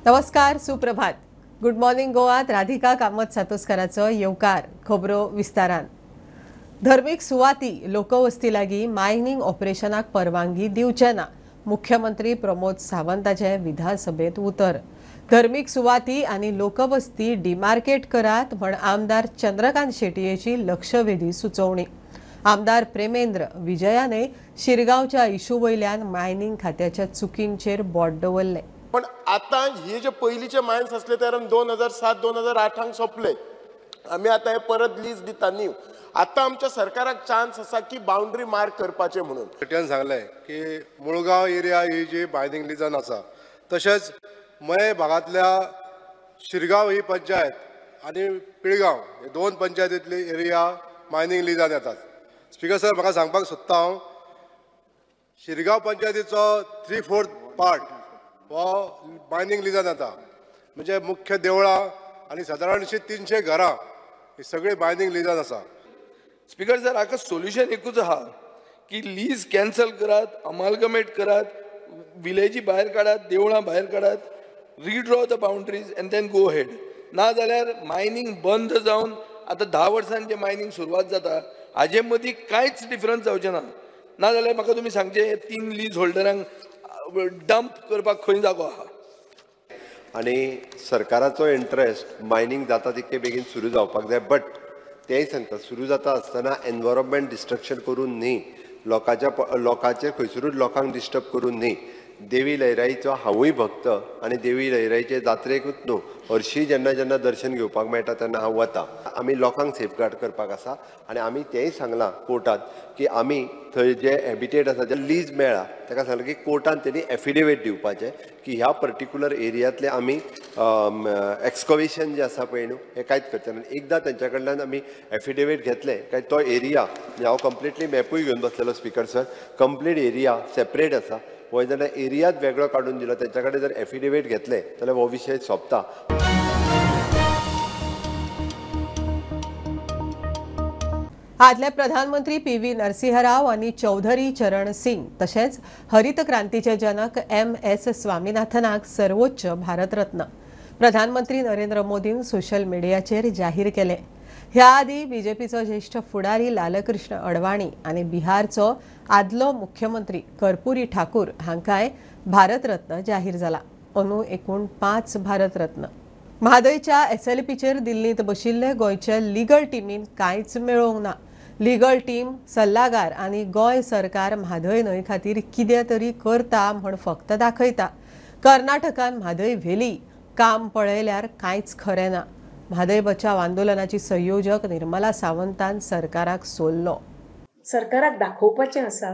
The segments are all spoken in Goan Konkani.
नमस्कार, सुप्रभात. गुड मॉर्निंग गोवात राधिका कामत सातोस्कराचो येवकार. खबरो विस्तारान. धर्मीक सुवाती लोकवस्ती लागीं मायनिंग ऑपरेशनाक परवानगी दिवचे ना, मुख्यमंत्री प्रमोद सावंताचे विधानसभेंत उतर. धर्मीक सुवाती आनी लोकवस्ती डिमार्केट करात म्हण आमदार चंद्रकांत शेटयेची लक्षवेधी सुचोवणी. आमदार प्रेमेंद्र विजयाने शिरगांवच्या इशू वयल्यान मायनिंग खात्याच्या चुकींचेर बोट दवरलें. पण आता हे जे पयलींचे मायन्स आसले ते 2007 2008 सोंपले. आमी आतां हे परत लीज दिता न्यू. आतां आमच्या सरकाराक चान्स आसा की बाउंड्री मार्क करपाचें म्हणून. शेटयान सांगलें की मुळगांव एरिया ही जी मायनिंग लिजान आसा, तशेंच मये भागांतल्या शिरगांव ही पंचायत आनी पिळगांव हे दोन पंचायतींतली एरिया मायनिंग लिजान येतात. स्पीकर सर, म्हाका सांगपाक सोदता हांव, शिरगांव पंचायतीचो 3/4 पार्ट हो मायनिंग लिजान येता. म्हणजे मुख्य देवळां आनी सादारणशी 300 घरां ही सगळी मायनिंग लिजान आसा. स्पीकर सर, हाका सोल्युशन एकूच आहा की लीज कॅन्सल करात, अमालगमेट करात, विलेजी भायर काडात, देवळां भायर काडात, redraw the boundaries and then go ahead. ना जाल्यार मायनिंग बंद जावन आतां 10 वर्सांनी जें मायनिंग सुरवात जाता हाजे मदीं कांयच डिफरन्स जावचें ना. ना जाल्यार म्हाका तुमी सांगचें 3 लीज होल्डरांक डंप करपाक खंय जागो आहा. आनी सरकाराचो इंट्रस्ट मायनिंग जाता तितके बेगीन सुरू जावपाक जाय, बट तेंय सांगता सुरू जाता आसतना एनवायरमेंट डिस्ट्रक्शन करून न्ही, लोकांचेर खंयसरूच लोकांक डिस्टर्ब करून न्ही. देवी लयराईचो हांवूय भक्त आनी देवी लयराईचे जात्रेकूच न्हू, हरशीं जेन्ना जेन्ना दर्शन घेवपाक मेळटा तेन्ना हांव वता. आमी लोकांक सेफगार्ड करपाक आसा आनी आमी तेंय सांगलां कोर्टांत की आमी थंय जे हॅबिटेट आसा जे लीज मेळ्ळा ताका सांगलां की कोर्टान तेणी एफिडेवीट दिवपाचें की ह्या पर्टिक्युलर एरियांतलें आमी एक्सकवेशन जें आसा पळय न्हू हें कांयच करचें ना. एकदां तेंच्या कडल्यान आमी एफिडेवीट घेतलें काय तो एरिया, हांव कंप्लिटली मॅपूय घेवन बसलेलो speaker sir, complete area separate आसा. हो जेन्ना एरियाच वेगळो काडून दिलो तेंच्या कडेन जर एफिडेवीट घेतलें जाल्यार हो विशय सोंपता. आदले प्रधानमंत्री पी.व्ही. नरसिंह राव आनी चौधरी चरण सिंग तशेंच हरित क्रांतीचे जनक एम.एस. स्वामीनाथनाक सर्वोच्च भारतरत्न प्रधानमंत्री नरेंद्र मोदीन सोशल मिडियाचेर जाहीर केले. ह्या आदीं बीजेपीचो ज्येष्ठ फुडारी लालकृष्ण अडवाणी आनी बिहारचो आदलो मुख्यमंत्री कर्पुरी ठाकूर हांकांय भारतरत्न जाहीर जाला. अंदू एकूण 5 भारतरत्न. म्हादयच्या एसएलपीचेर दिल्लींत बशिल्ले गोंयचे लिगल टिमीन कांयच मेळोवंक ना. लिगल टीम सल्लागार आनी गोंय सरकार म्हादय न्हंय खातीर कितें तरी करता म्हण फक्त दाखयता. कर्नाटकान म्हादय व्हेली, काम पळयल्यार कांयच खरें ना. म्हादय बचाव आंदोलनाची संयोजक निर्मला सावंतान सरकाराक सोडलो. सरकाराक दाखोवपाचें आसा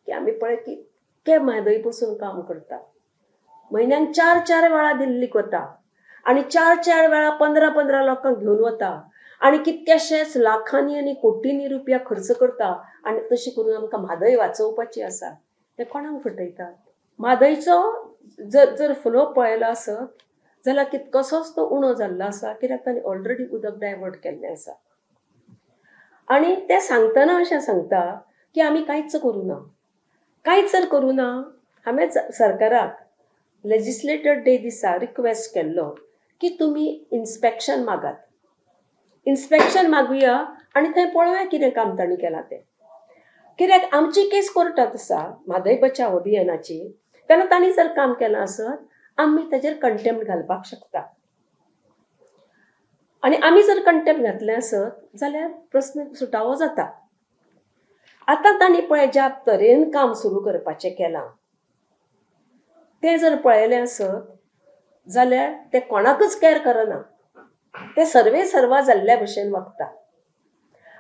की आमी पळय कितके म्हादय पसून काम करता. म्हयन्याक 4-4 वेळा दिल्लीक वता आनी 4-4 वेळा 15-15 लोकांक घेवन वता आनी कितक्याशेच लाखांनी आनी कोटींनी रुपया खर्च करता आनी तशें करून आमकां म्हादय वाचोवपाची आसा. ते कोणाक फटयतात? म्हादयचो जर फ्लो पळयलो आसत जाल्यार कितकोसोच तो उणो जाल्लो आसा, कित्याक तांणी ऑलरेडी उदक डायवर्ट केल्लें आसा. आनी ते सांगतना अशें सांगता की आमी कांयच करूं ना. कांयच जर करूं ना, हांवें सरकाराक लेजिस्लेटर डे दिसा रिक्वेस्ट केल्लो की तुमी इन्स्पेक्शन मागात, इन्स्पेक्शन मागुया आनी थंय पळोवया कितें काम तांणी केलां तें. कित्याक आमची केस कोर्टांत आसा म्हादय बचाव अभियानाची, तेन्ना तांणी जर काम केलां आसत आमी ताजेर कंटेम्प्ट घालपाक शकता आनी आमी जर कंटेम्प्ट घातलें आसत जाल्यार प्रस्न सुटावो जाता. आतां तांणी पळय ज्या तरेन काम सुरू करपाचें केलां तें जर पळयलें आसत जाल्यार ते कोणाकच कॅर करना, ते सर्वे सर्वा जाल्ल्या भशेन वागता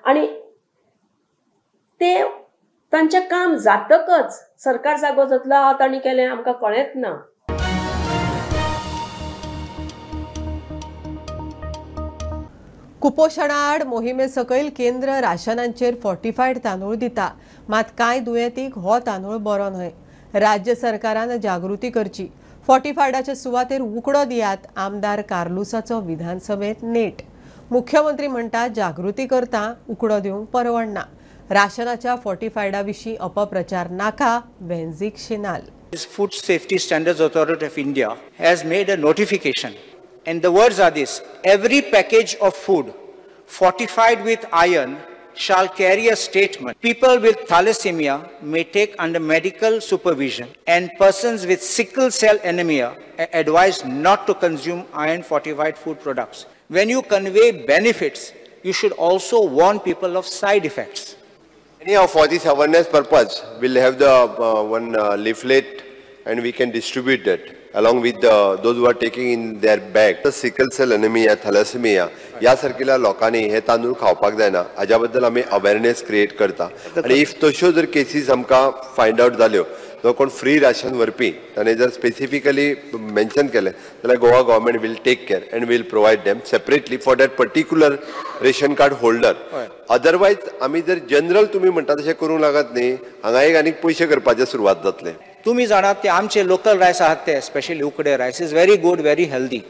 आनी ते तांचें काम जातकच सरकार जागो जातलो तांणी केलें आमकां कळ्ळेंच ना. कुपोशणाआड मोहिमे सकयल केंद्र राशनांचेर फोर्टिफायड तांदूळ दिता, मात कांय दुयेंतींक हो तांदूळ बरो न्हय. राज्य सरकारान जागृती करची. फोर्टिफायडाचे सुवातेर उकडो दियात, आमदार कार्लुसाचो विधानसभेत नेट. मुख्यमंत्री म्हणटा जागृती करता, उकडो दिवंक परवडना. राशनाच्या फोर्टिफायडा विशीं अपप्रचार नाका, वेंझीक शिनाल. This Food Safety Standards Authority of India has made a notification, and the words are this: every package of food fortified with iron shall carry a statement. People with thalassemia may take under medical supervision, and persons with sickle cell anemia are advised not to consume iron fortified food products. When you convey benefits, you should also warn people of side effects. Anyhow, for this awareness purpose, we'll have the one leaflet and we can distribute that along with those who are taking in their bag. The sickle cell anemia, thalassemia, या सारकिल्या लोकांनी हे तांदूळ खावपाक जायना हाज्या बद्दल आमी अवेरनेस क्रिएट करता. आनी if तश्यो जर केसीस आमकां फायंड आवट जाल्यो, जो कोण फ्री राशन व्हरपी ताणें जर स्पेसिफिकली मेन्शन केलें जाल्यार Goa government will take care and will provide them separately for that particular ration card holder. Otherwise आमी जर जनरल तुमी म्हणटा तशें करूंक लागत न्ही, हांगा एक आनीक पयशे करपाचें सुरवात जातलें. तुमी जाणात ते आमचे लोकल रायस आहात ते स्पेशली उकडे rice is very good, very healthy.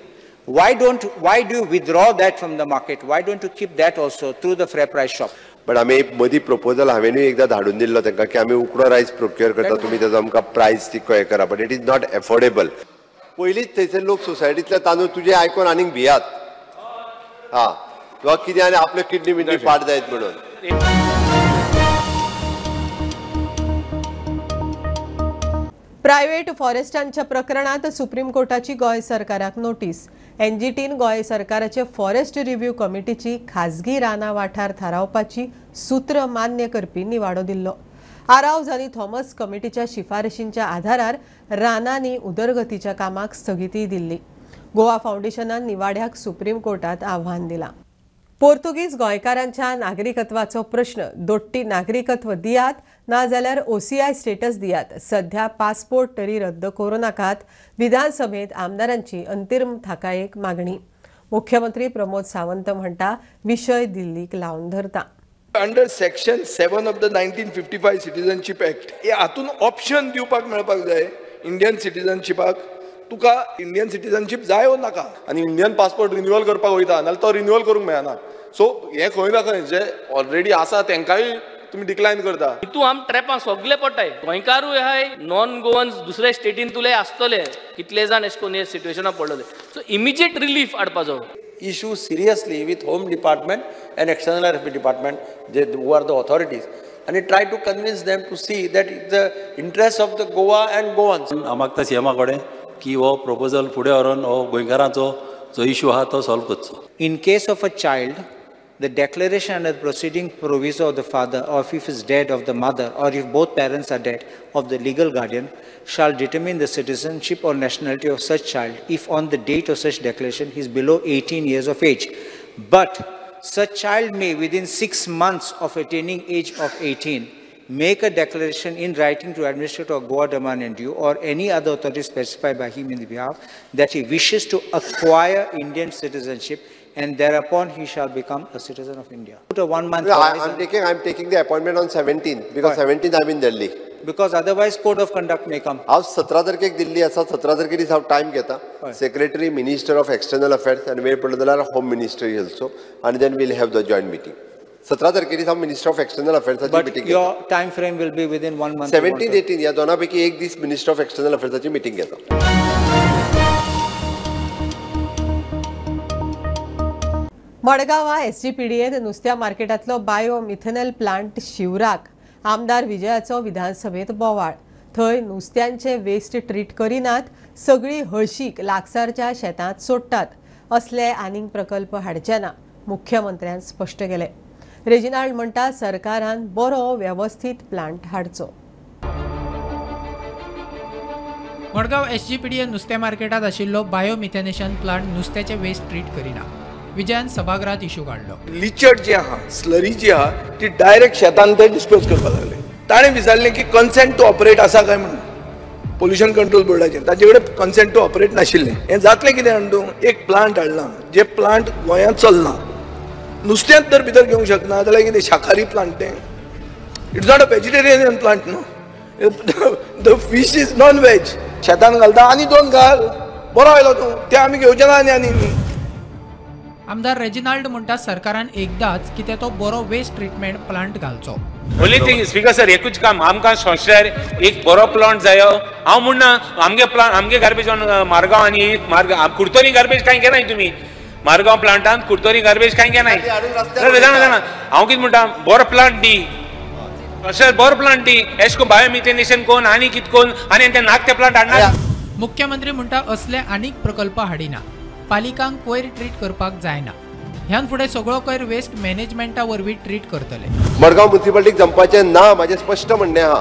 Why do you withdraw that from the market? Why don't you keep that also through the fair price shop? But आमी मदीं प्रपोजल हांवेनूय एकदां धाडून दिल्लो तांकां की आमी उकडो रायस प्रोक्युअर करता, तुमी ताजो आमकां प्रायस ती हें करा, but it is not affordable. पयलींच थंयसर लोक सोसायटींतले तांदूळ तुजें आयकून आनीक भियात, हा तुका कितें आनी आपल्यो किडनी बिडनी पाड जायत म्हणून. प्रायव्हेट फॉरेस्टांच्या प्रकरणात सुप्रीम कोर्टाची गोंय सरकाराक नोटीस. एनजीटीन गोंय सरकाराचे फॉरेस्ट रिव्ह्यू कमिटीची खाजगी रानां वाठार थारावपाची सूत्र मान्य करपी निवाडो दिल्लो. आरावज आनी थॉमस कमिटीच्या शिफारशींच्या आधारार रानांनी उदरगतीच्या कामाक स्थगिती दिल्ली. गोवा फावंडेशनान निवाड्याक सुप्रीम कोर्टात आव्हान दिलां. पोर्तुगीज गोंयकारांच्या नागरिकत्वाचो प्रश्न, दोट्टी नागरिकत्व दियात नाजाल्यार ओसीआय स्टेटस दियात, सध्या पासपोर्ट तरी रद्द करूं नाकात, विधानसभेत आमदारांची अंतिम थाकायेक मागणी. मुख्यमंत्री प्रमोद सावंत म्हणटा विशय दिल्लीक लावन धरता. Under section 7 of the 1955 citizenship act हे हातून ऑप्शन दिवपाक मेळपाक जाय इंडियन सिटीजनशिपाक. तुका इंडियन सिटीजनशीप जाय वो नाका, आनी इंडियन पासपोर्ट रिन्युअल करपाक वयता नाल्यार तो रिन्युअल करूंक मेळना. सो हें खंय ना खंय जे ऑलरेडी आसा तेंकांय तुमी डिक्लायन करता. हितू आम ट्रॅपां सगळे पडटाय, गोंयकारूय आहाय, नॉन गोवन्स दुसऱ्या स्टेटींतुले आसतले, कितले जाण एश कोन्न हे सिट्युएशनाक पडलेले. सो इमिजिएट रिलीफ हाडपाचो issue seriously with Home Department and External Affairs Department, who are the authorities, and try to convince them to see that it's the interest of the Goa and Goans. हांव मागता सीएमा कडेन की हो प्रपोजल फुडें व्हरून हो गोंयकारांचो जो इशू आहा तो सॉल्व करचो. In case of a child, the declaration under the proceeding proviso of the father, or if is dead of the mother, or if both parents are dead of the legal guardian, shall determine the citizenship or nationality of such child if on the date of such declaration he is below 18 years of age. But such child may within 6 months of attaining age of 18 make a declaration in writing to administrator of Goa Daman and Diu or any other authority specified by him in the behalf that he wishes to acquire Indian citizenship, and thereupon he shall become a citizen of India. Put a 1 month. I'm taking the appointment on 17th because 17th I'm in Delhi. Because otherwise code of conduct may come. हांव 17 तारखेक दिल्ली आसा, 17 तारखे दीस हांव टायम घेता. Secretary, minister of external affairs आनी वेळ पडलो जाल्यार होम मिनिस्टर ऑल्सो, आनी then we'll have the joint meeting. 17 तारखे दीस हांव मिनिस्टर ऑफ एक्सटर्नल अफेर्साची मिटींग घेता. Your time frame will be within 1 month. 17, 18 ह्या दोना पैकी एक दीस मिनिस्टर ऑफ एक्सटर्नल अफेर्साची मिटींग घेता. मडगांवां एसजीपीडीएन नुस्त्या मार्केटांतलो बायो मिथेनॉल प्लांट शिवराक, आमदार विजयाचो विधानसभेत बोवाळ. थंय नुस्त्यांचे वेस्ट ट्रीट करिनात, सगळी हळशीक लागसारच्या शेतांत सोडटात, असले आनीक प्रकल्प हाडचे ना, मुख्यमंत्र्यान स्पश्ट केलें. रेजिनाल्ड म्हणटा सरकारान बरो वेवस्थीत प्लांट हाडचो. मडगांव एसजीपीडीएन नुस्त्या मार्केटांत आशिल्लो बायो मिथेनेशन प्लांट नुस्त्याचे वेस्ट ट्रीट करिना, विजयान सभागृहात इशू काडलो. लिचट जी आहा, स्लरी जी आहा ती डायरेक्ट शेतान ते डिस्पोज करपाक लागले. ताणें विचारलें की कन्सेंट टू ऑपरेट आसा काय म्हणून पोल्युशन कंट्रोल बोर्डाचेर, ताचे कडेन कन्सेंट टू ऑपरेट नाशिल्लें. हें जातलें कितें जाणा तूं, एक प्लांट हाडला जे प्लांट गोंयांत चलना, नुस्त्यांत तर भितर घेवंक शकना जाल्यार कितें शाकाहारी प्लांट तें? It's not a vegetarian plant न्हू, the fish is non veg. शेतान घालता आनी दोन घाल, बरो आयलो तूं, तें आमी घेवचे ना आनी आनी. आमदार रेजिनाल्ड म्हणटा सरकारान एकदाच कितें तो बरो वेस्ट ट्रिटमेंट प्लांट घालचो. ओनली थिंग स्पीकर सर एकूच काम आमकां संवसार एक बरो प्लांट जायो. हांव म्हणना आमगे प्लांट आमगे गार्बेज मारगांव आनी मारगांव कुर्तोरी गार्बेज कांय घेनाय तुमी. मारगांव प्लांटान कुर्तोरी गार्बेज कांय घेनाय. जाणा जाणा हांव कितें म्हणटा बरो प्लांट दी सर, बरो प्लांट दी एश को बायोमिथेनेशन कोन आनी कित कोन आनी ते नाक ते प्लांट हाडना. मुख्यमंत्री म्हणटा असले आनीक प्रकल्प हाडिना. पालिकांक कोयर ट्रीट करपाक जायना. ह्यान फुडें सगळो कोयर वेस्ट मॅनेजमेंटा वरवीं ट्रीट करतले. मडगांव म्युनिसिपालिटीक जमपाचें ना, म्हाजें स्पश्ट म्हणणें आहा.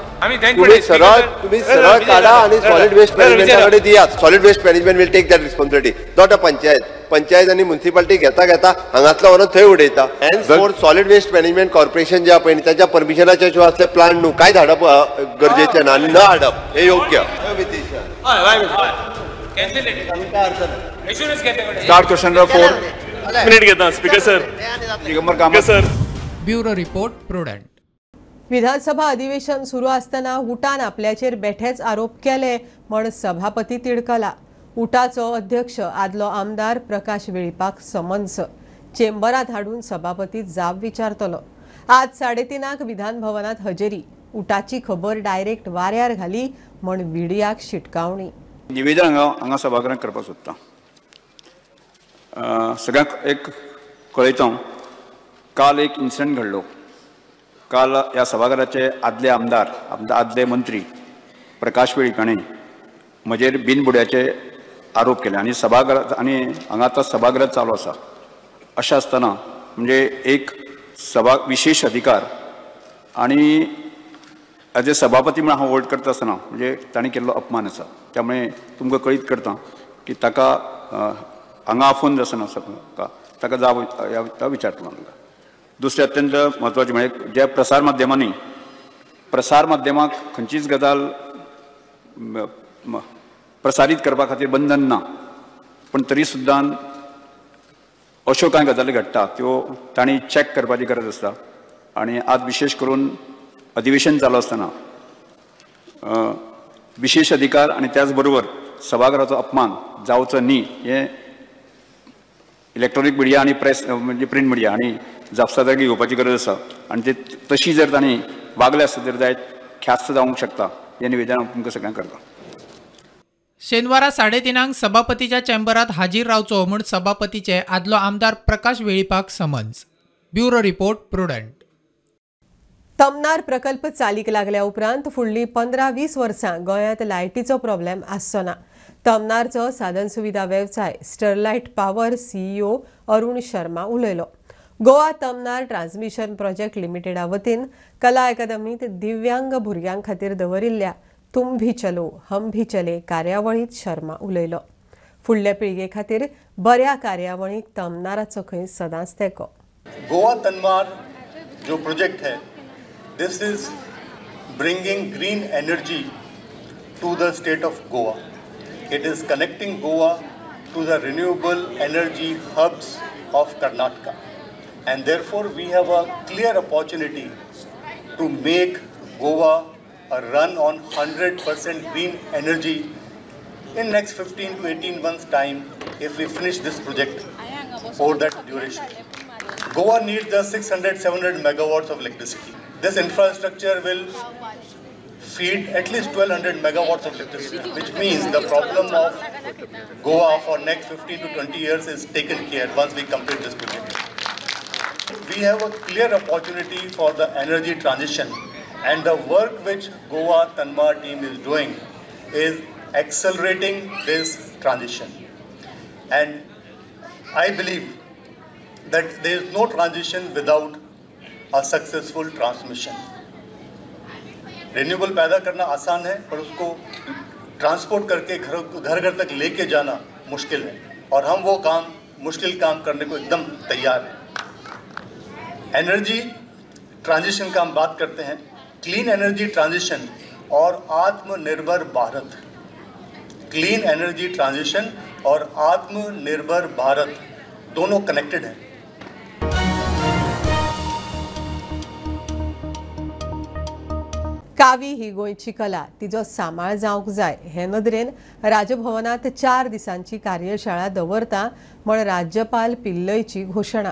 तुमी सरळ काडा आनी सॉलिड वेस्ट मॅनेजमेंटा कडेन दियात. Solid waste management will take that responsibility, not a panchayat. Panchayat आनी म्युनिसिपालिटी घेता घेता हांगातलो व्हरून थंय उडयता. For solid waste management corporation जे पळय ताच्या परमिशनाच्या शिवाय असले प्लांट न्हू कांय धाडप गरजेचें ना आनी न हाडप हें योग्य. Start question number 4. Minute घेता speaker sir. Digambar Kamat sir. Bureau report, Prudent. विधानसभा अधिवेशन सुरू आसतना उटान आपल्याचेर बेठेच आरोप केले म्हण सभापती तिडकला. उटाचो अध्यक्ष आदलो आमदार प्रकाश वेळीपाक समन्स चेंबरात हाडून सभापती जाब विचारतलो. आज 3:30 विधान भवनात हजेरी. उटाची खबर डायरेक्ट वाऱ्यार घाली म्हण विडियाक शिटकावणी. निवेदन हांगा सभाघरांत करपाक सोदता. सगळ्यांक एक कळयता, काल एक इन्सिडंट घडलो. काल ह्या सभाघराचे आदले आमदार आदले मंत्री प्रकाश वेळीप हाणें म्हजेर बिनबुड्याचे आरोप केले आनी सभाघरात आनी हांगा आतां सभाघरात चालू आसा. अशें आसतना म्हणजे एक सभा विशेश अधिकार आनी एज ए सभापती म्हणून हांव होल्ड करता आसतना म्हणजे ताणें केल्लो अपमान आसा. त्यामुळे तुमकां कळीत करता की ताका हांगा आफोवन आसना ताका जाब विचारतलो आमकां. दुसरें अत्यंत म्हत्वाचें म्हणजे ज्या प्रसार माध्यमांनी प्रसार माध्यमाक खंयचीच गजाल प्रसारीत करपा खातीर बंधन ना, पूण तरी सुद्दां अश्यो कांय गजाली घडटा त्यो तांणी चॅक करपाची गरज आसता. आनी आज विशेश करून अधिवेशन चालू आसतना विशेश अधिकार आनी त्याच बरोबर सभाघराचो अपमान जावचो न्ही हें इलेक्ट्रॉनीक मिडिया आनी प्रेस म्हणजे प्रिंट मिडिया आनी जापसालदारकी घेवपाची गरज आसा. आनी ते तशी जर तांणी वागले आसत तर जायत ख्यास्त जावंक शकता हें निवेदन हांव तुमकां सगळ्यांक करता. शेनवारा 3:30 सभापतीच्या चेंबरात हाजीर रावचो म्हूण सभापतीचे आदलो आमदार प्रकाश वेळीपाक समन्स. Bureau report, Prudent. Tamnar प्रकल्प चालीक लागल्या उपरांत फुडलीं 15-20 वर्सां गोंयांत लायटीचो प्रॉब्लेम आसचो ना. तमनारचो साधन सुविधा वेवसाय Sterlite Power CEO Arun Sharma उलयलो. गोवा तमनार ट्रान्समिशन प्रोजेक्ट लिमिटेडा वतीन कला अकादमीत दिव्यांग भुरग्यां खातीर दवरिल्ल्या तुम भी चलो हम भी चले कार्यावळीत शर्मा उलयलो. फुडल्या पिळगे खातीर बऱ्या कार्यावळीक तमनाराचो खंय सदांच तेंको. गोवा तमनार जो प्रोजेक्ट है, this is bringing green energy to the state of Goa. It is connecting Goa to the renewable energy hubs of Karnataka, and therefore we have a clear opportunity to make Goa a run on 100% green energy in next 15 to 18 months time if we finish this project for that duration. Goa needs the 600-700 megawatts of electricity. This infrastructure will feed at least 1200 megawatts of electricity, which means the problem of Goa for next 15 to 20 years is taken care once we complete this project. We have a clear opportunity for the energy transition, and the work which Goa Tanmar team is doing is accelerating this transition. And I believe that there is no transition without a successful transmission. Renewable पैदा करना आसान है, पर उसको ट्रांसपोर्ट करके घर घर तक लेके जाना मुश्किल है, और हम वो काम मुश्किल काम करने को एकदम तैयार हैं। एनर्जी ट्रांजिशन का हम बात करते हैं, क्लीन एनर्जी ट्रांजिशन और आत्मनिर्भर भारत। क्लीन एनर्जी ट्रांजिशन और आत्मनिर्भर भारत दोनों कनेक्टेड हैं। कावी ही गोंयची कला, तिजो सांबाळ जावंक जाय हे नदरेन राजभवनात 4 दिसांची कार्यशाळा दवरता म्हण राज्यपाल पिल्लयची घोशणा.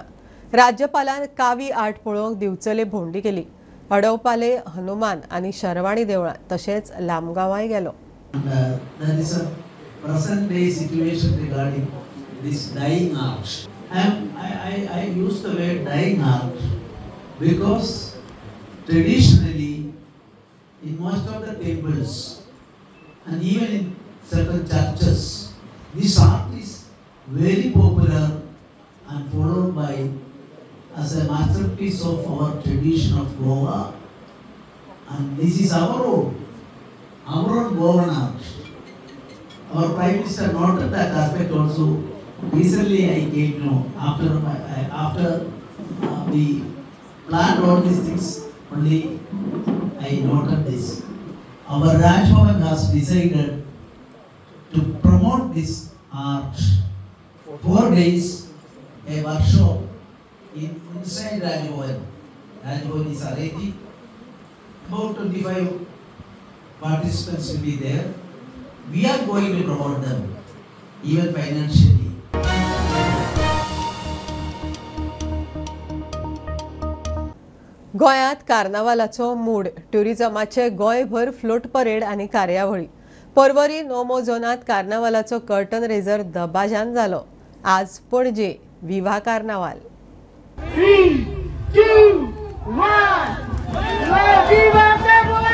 राज्यपालान कावी आर्ट पळोवंक दिवचले भोंवडी केली. अडवपाले हनुमान आनी शर्वाणी देवळां तशेंच लामगांवाय गेलो. There is a present day situation regarding this dying art. I use the word dying art because traditionally in most of the temples and even in certain churches, this art is very popular and followed by as a masterpiece of our tradition of Goa, and this is our own Goan art. Our Prime Minister noted that aspect also. Recently I came to know after we planned all these things, only I noted this. Our Raj Bhavan has decided to promote this art. 4 days, a workshop inside Raj Bhavan. Raj Bhavan is arranging. About 25 participants will be there. We are going to promote them, even financially. गोंयांत कार्नावालाचो मूड, ट्युरिजमाचे गोंयभर फ्लोट परेड आनी कार्यावळी. पर्वरी नोमो झोनांत कार्नावालाचो कर्टन रेजर दबाज्यान जालो. आज पणजे विवा कार्नावाल. 3, 2, 1, विवा कार्नावाल.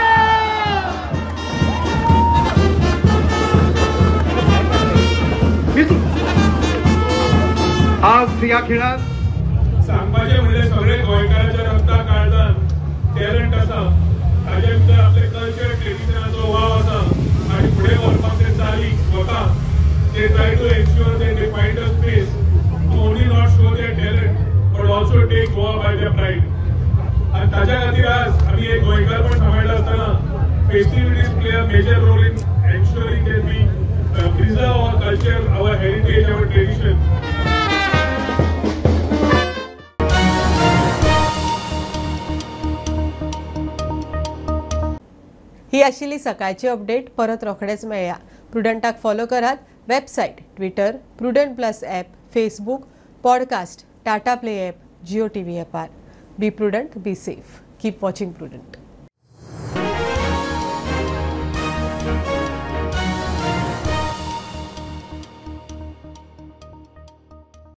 आज ह्या खिणात सांगपाचें म्हणल्यार सगळे गोंयकारांच्या रक्ता काळजान टॅलंट आसा, ताजे भितर आपले कल्चर ट्रेडिशनाचो वाव आसा आनी फुडें व्हरपाक ते चाली स्वता they try to ensure that they find a space to only not show their talent but also take Goa by their pride. आनी ताज्या खातीर आज आमी एक गोंयकारपण सांबाळटा आसतना festivities play a major role in ensuring that we preserve our culture, our heritage, our tradition. ही आशिल्ली सकाळची अपडेट. परत रोखडेच मेळया. प्रुडंटाक फॉलो करात. Website, Twitter, Prudent plus app, Facebook, podcast, Tata play app, Jio TV ॲपार. Be prudent, be safe, keep watching Prudent.